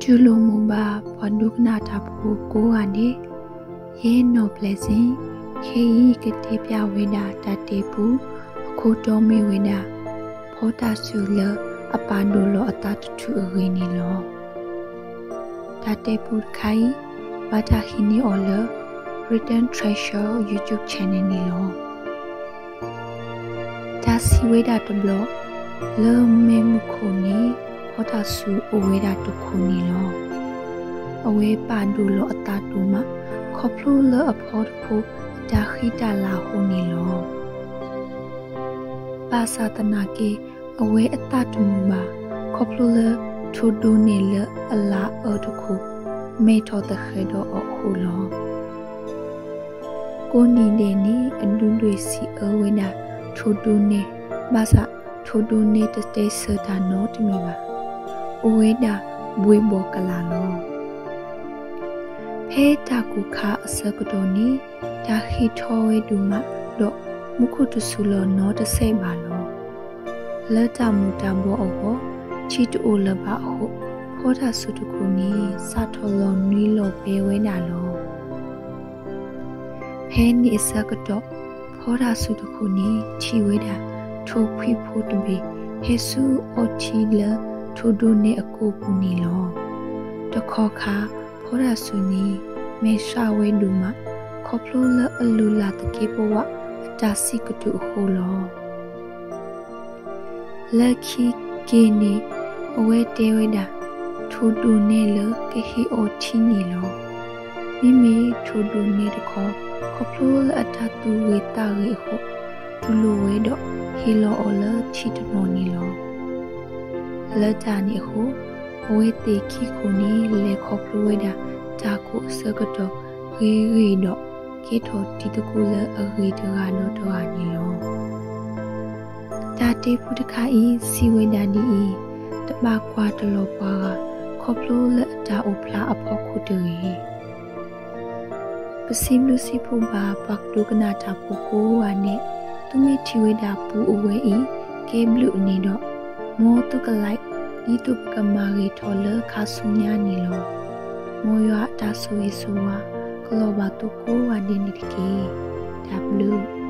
တူၢ်လိာ်မုာ်ဘၣ်ပှၤဒိကနၣ်တၢ်ဖိကိးဂၤဒဲး, ယဲနီၢ်ပျဲၢ်စ့ၣ်, ခဲအံၤကတဲပျၢ်ဝဲဒၣ်တၢ်တဲပူ, အခိၣ်တီမ့ၢ်ဝဲဒၣ်, ဖီတၢ်စူၤလၢအပာ်ဒိၣ်လီၤအသးတထူၣ်အဂ့ၢ်န့ၣ်လီၤ. တၢ်တဲပူတခါအံၤ, ဘၣ်တၢ်ဟံးန့ၢ်အီၤလၢ Written Treasure YouTube channel န့ၣ်လီၤ. တၢ်စံးဝဲဒၣ်တဘျီ, လၢမဲးမုၢ်ခိၣ်န့ၣ် ဖီတၢ်စူၤအိၣ်ဝဲဒၣ်တခိၣ်န့ၣ်လီၤ. အဝဲပာ်ဒိၣ်လီၤအသးဒိၣ်မး, ခီဖျိလၢအဖီတဖိအတၢ်ဃံတၢ်လၤအဃိန့ၣ်လီၤ. ဘၣ်ဆၣ်သနာ်က့ အဝဲအသးတမုာ်ဘၣ်, ခီဖျိလၢထိၣ်ဒိးနဲၣ်လၢအလၤအၢတခိၣ် မဲထီၣ်သဃဲၤဒီးအီၤအဃိလီၤ. ကိးနံၤဒဲးန့ၣ် အဒူဒွဲၣ်စံးအၢဝဲဒၣ်ထိၣ်ဒိးနဲၣ်, ဘၣ်ဆၣ်ထိၣ်ဒိးနဲၣ်တတဲဆၢတၢ်နီတမံၤဘၣ်. အိၣ်ဝဲဒၣ်ဘှ့ၣ်ဘီၣ်ကလာ်လီၤ. ဖဲတၢ်ကူၣ်ခါအဆၢကတီၢ်န့ၣ် တၢ်ဃံထီဝဲဒိၣ်မး, ဒီးမူခိၣ်တစူၤလီၤနီတစဲးဘၣ်လီၤ. လၢတၢ်မူၤတၢ်ဘှီးအဂီၢ် ထံတအိၣ်လၢၤဘၣ်အဃိ, ဖီတၢ်စူၤတခိၣ်န့ၣ် စးထီၣ်လီၤနွံလီၤဘဲဝဲဒၣ်လီၤ. ဖဲန့ၣ်အဆၢကတီၢ် ဖီတၢ်စူၤတခိၣ်န့ၣ် ထံၣ်ဝဲဒၣ်ထိၣ်ဖှံဖိတဘ့ၣ် ဟဲဆူအီထံလၢထိၣ်ဒိးနဲၣ်အကိာ်ပူၤန့ၣ်လီၤ. တခီခါ ဖီတၢ်စူၤန့ၣ် မဲာ်ဆှးဝဲဒိၣ်မး, ခီဖျိလၢအလုၢ်လၢ်သက့ပဝးအတၢ်စံးကတိၤအဃိလီၤ. လၢခံက့ၤန့ၣ် အဝဲတဲဝဲဒၣ်, ထိၣ်ဒိးနဲၣ်လၢကဟ့ၣ်အီၤထံန့ၣ်လီၤ. မ့မ့ၢ်ထိၣ်ဒိးနဲၣ်တခီ, ခီဖျိလၢအတၢ်သူၣ်ဂ့ၤသးဂ့ၤအဃိ, တူၢ်လိာ်ဝဲဒီးဟ့ၣ်လီၤအီၤလၢထံတနီၤန့ၣ်လီၤ. လၢတၢ်န့ၣ်အဃိ, အဝဲသ့ၣ်ခံခိၣ်န့ၣ် လဲၤခီဖျိဝဲဒၣ်တၢ်ကိၢ်အဆၢကတီၢ်ဂ့ၤဂ့ၤဒီး ကဲထီၣ်တံၤသကိးလၢအဂ့ၤတဂၤဒီးတဂၤန့ၣ်လီၤ. တၢ်တဲပူတခါအံၤ စံးဝဲဒၣ်ဒ်အံၤ, တဘၣ်ကွၢ်တလီၤပှၤဂၤ ခီဖျိလၢအတၢ်အိၣ်ဖျါအဖီခိၣ်တဂ့ၤ. ပစံးဘျုးစံးဖှိၣ်ဘၣ်ပှၤကဒိကနၣ်တၢ်ဖိကိးဂၤဒဲး, သုမ့ၢ်ထံၣ်ဝဲဒၣ်ပူအဝဲအံၤ ကဲဘျုးန့ၣ်ဒီး, မ်သုကlike ဒ်သိးပကမၤဂ့ၤထီၣ်လၢခါဆူညါန့ၣ်လီၤ. မ်ယွၤအတၢ်ဆိၣ်ဂ့ၤဆိၣ်ဝါ ကလီၤဘၣ်သုကိးဂၤဒဲးန့ၣ်တက့ၢ်. တၢ်ဘျုး